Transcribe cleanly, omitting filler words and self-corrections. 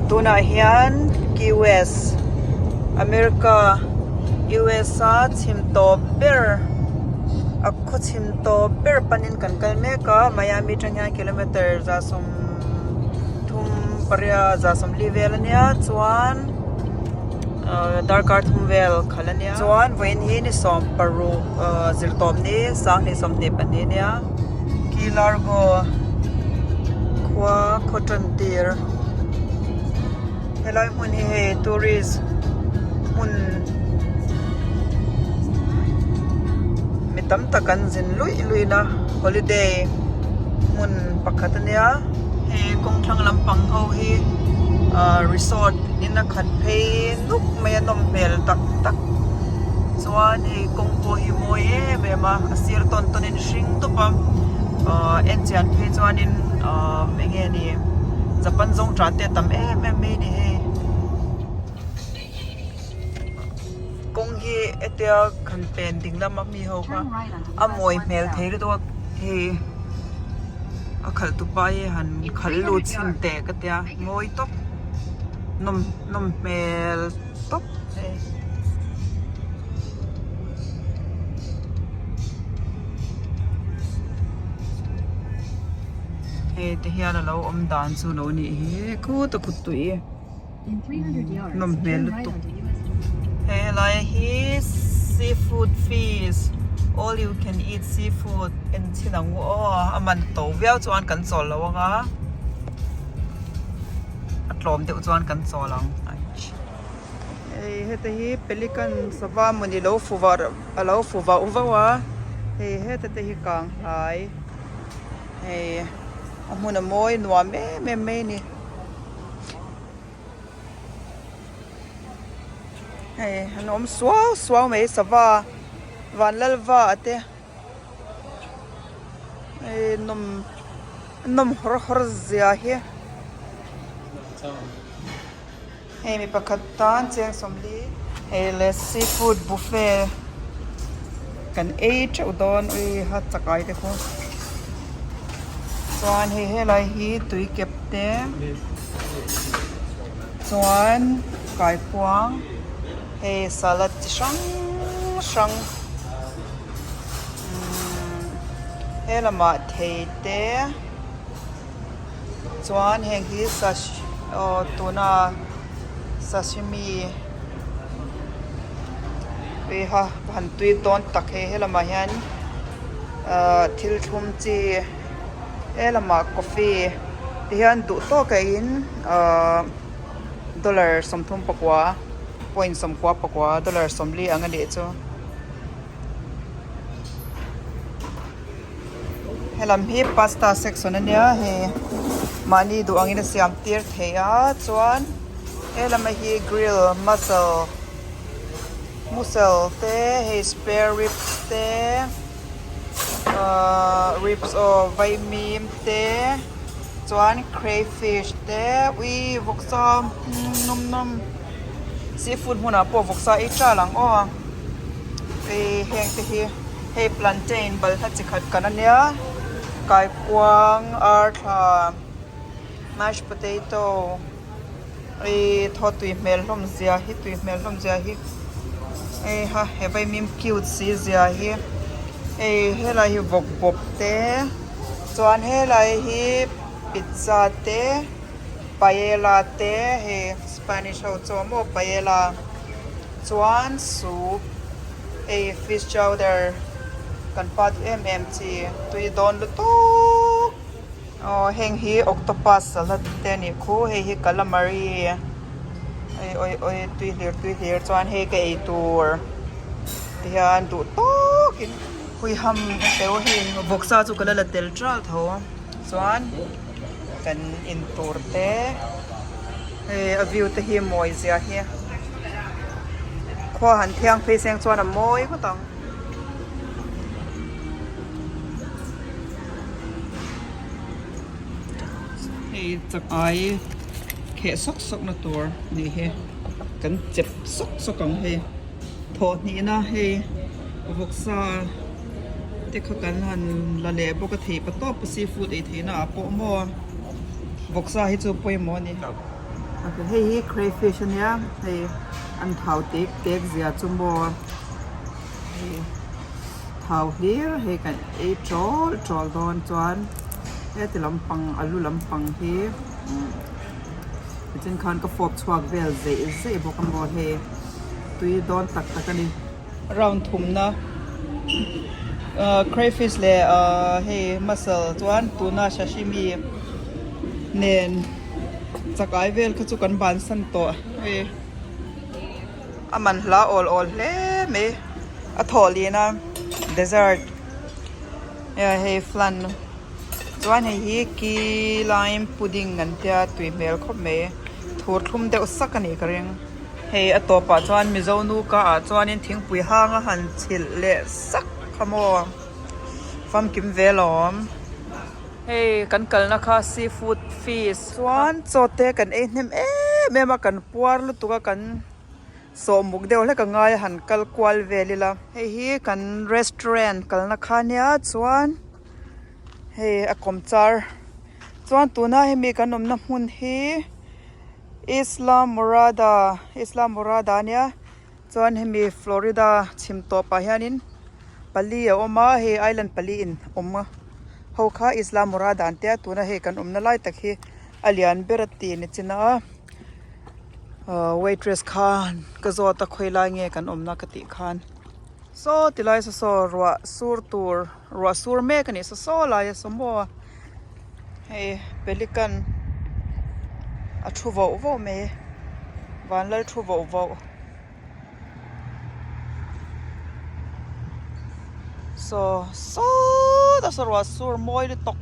Tunah hian Key West, America, USA chhim tawp ber a khaw chhim tawp ber panin kan kal mek a, Miami atang hian kilometer 138 140 vel a nia chuan ahh darkar thum vel khalh a nia chuan vawiin hi ni 16 ahh zirtawp ni 2022 a nia. Key Largo khua khaw tan tir helai hmun hi hei tourist hmun mi tam tak an zin luih luih na holiday hmun pakhat a nia hei kawng thlang lampang ho hi ahh resort in a khat phei nuk mai a nawm hmel tak tak chuan hei kawng pawh hi mawi em em a a sir tawn tawn in hring dup a ahh en chian phei chuanin ahh eng nge ni Japan zawng tan te a tam em em mai a ni hei kawng hi hetia han pen ding lama mi ho kha a mawi hmel thei lutuk a hei a khalh tupa hi han khalh lut chhin teh ka tia mawi tawp nawm nawm hmel tawp hei. Hei te hian alo awm dan chu lo nih hi khutah kut tui nawm hmel lutuk hei helai hi seafood feast all you can eat seafood en chhin ang u aw a man to viau chuan kan chawl lo anga a tlawm deuh chuan kan chawl ang. Hei heta hi pelican sava mawni lo fu var a lo fu vauh vauh a hei heta te hi kang hlai hei a hmun a mawi nuam em em mai a ni hei an awm suau suau mai sava vanlalva te hei nawm nawm hawr hawr zia hi. Hei mi pakhat tan cheng sawmli hei le seafood buffet kan ei teuh dawn ui ha chakai te khu chuan hei helai hi tui kep te chuan kaikuang hei salad chi hrang hrang umm he lamah thei te. Chuan heng hi sash aw tuna sashimi tui kha han tui dawn tak hei helamah hian ahh thil thlum chi helamah coffee ti hian duh tawk a in ahh dollar 39 point 99 dollar 40 ang a nih chu. Helam hi pasta section a nia hei mahni duh angin a siam tir thei a chuan helama hi grill mussel mussel te hei spare ribs te ahh ribs aw vaimim te chuan crayfish te ui vawksa nawm nawm seafood hmunah pawh vawksa ei tral ang aw ih heng te hi. Hei plantain balhla chi khat kan a nia kaikuang arthla mashed potato ih thaw tui hmel hlawm zia hi tui hmel hlawm zia hi hei ha he vaimim cute si zia hi hei helai hi vawk bawp te chuan helai hi pizza te paella te hei spanish ho chaw maw paella chuan soup. Hei fish chowder kan pa duh em em chi tui dawn lutuk aw heng hi octopus salad te a nih khu hei hi calamari oi oi oi tui hlir tui hlir chuan hei ka ei tur ti hian duh tawkin hui ham teu hei vawksa chu ka la la tel tral tho chuan kan in tur te. Hei a view te hi mawi zia hi khua han thiang phei seng chuan a mawi ngawt ang. Hei chakai kheh sawk sawk na tur nih hi kan chep sawk sawk ang hei thawh hnihna hei vawksa te kha kan han la leh bawk a thei pa tawp a seafood ei theihna ah pawh maw. Vawksa hi chu pawimawh a ni. Hei hi crayfish ania hei an thau tek tek zia chu maw hei thau hlir hei kan ei tawl tawl dawn chuan heti lampang alu lampang hi tichin khan ka fawp chhuak vel zeih zeih bawk a maw hei tui dawn tak tak a ni. Round thumna crayfish leh hei mussel chuan tuna sashimi nen chakai vel kha chu kan bansan tawh hei a man hla awl awl hle mai a thawh lin a dessert hei flan chuan hei hi key lime pudding an tia tui hmel khawp mai thur thlum deuh sak a nih ka ring. Hei a tawpah chuan Mizo nu ka ah chuanin thingpui hang a han chhilh leh sak kha maw famkim ve lawm. Hei kan kalna kha seafood feast chuan chaw te kan ei hnem em em a kan puar lutuk a kan sawhmuk deuh hlek a ngai a han kal kual vel ila. Hei hi kan restaurant kalna kha nia chuan hei a kawmchar chuan tuna hemi kan awmna hmun hi. Isla Morada Isla Morada ania chuan hemi Florida chhim tawp ah hianin pali a awm a hei island pali in awm a ho kha Isla Morada an tia tuna hei kan awmna lai tak hi a lian ber a ti ni chin a ahh waitress khan ka zawt a khawi lai nge kan awmna ka tih khan saw ti lai saw saw ruah sur tur ruah sur mek a nih saw saw lai a saw maw. Hei pelican a thu voh voh mai vanlal thu voh voh saw sawt a saw ruah sur mawi lutuk.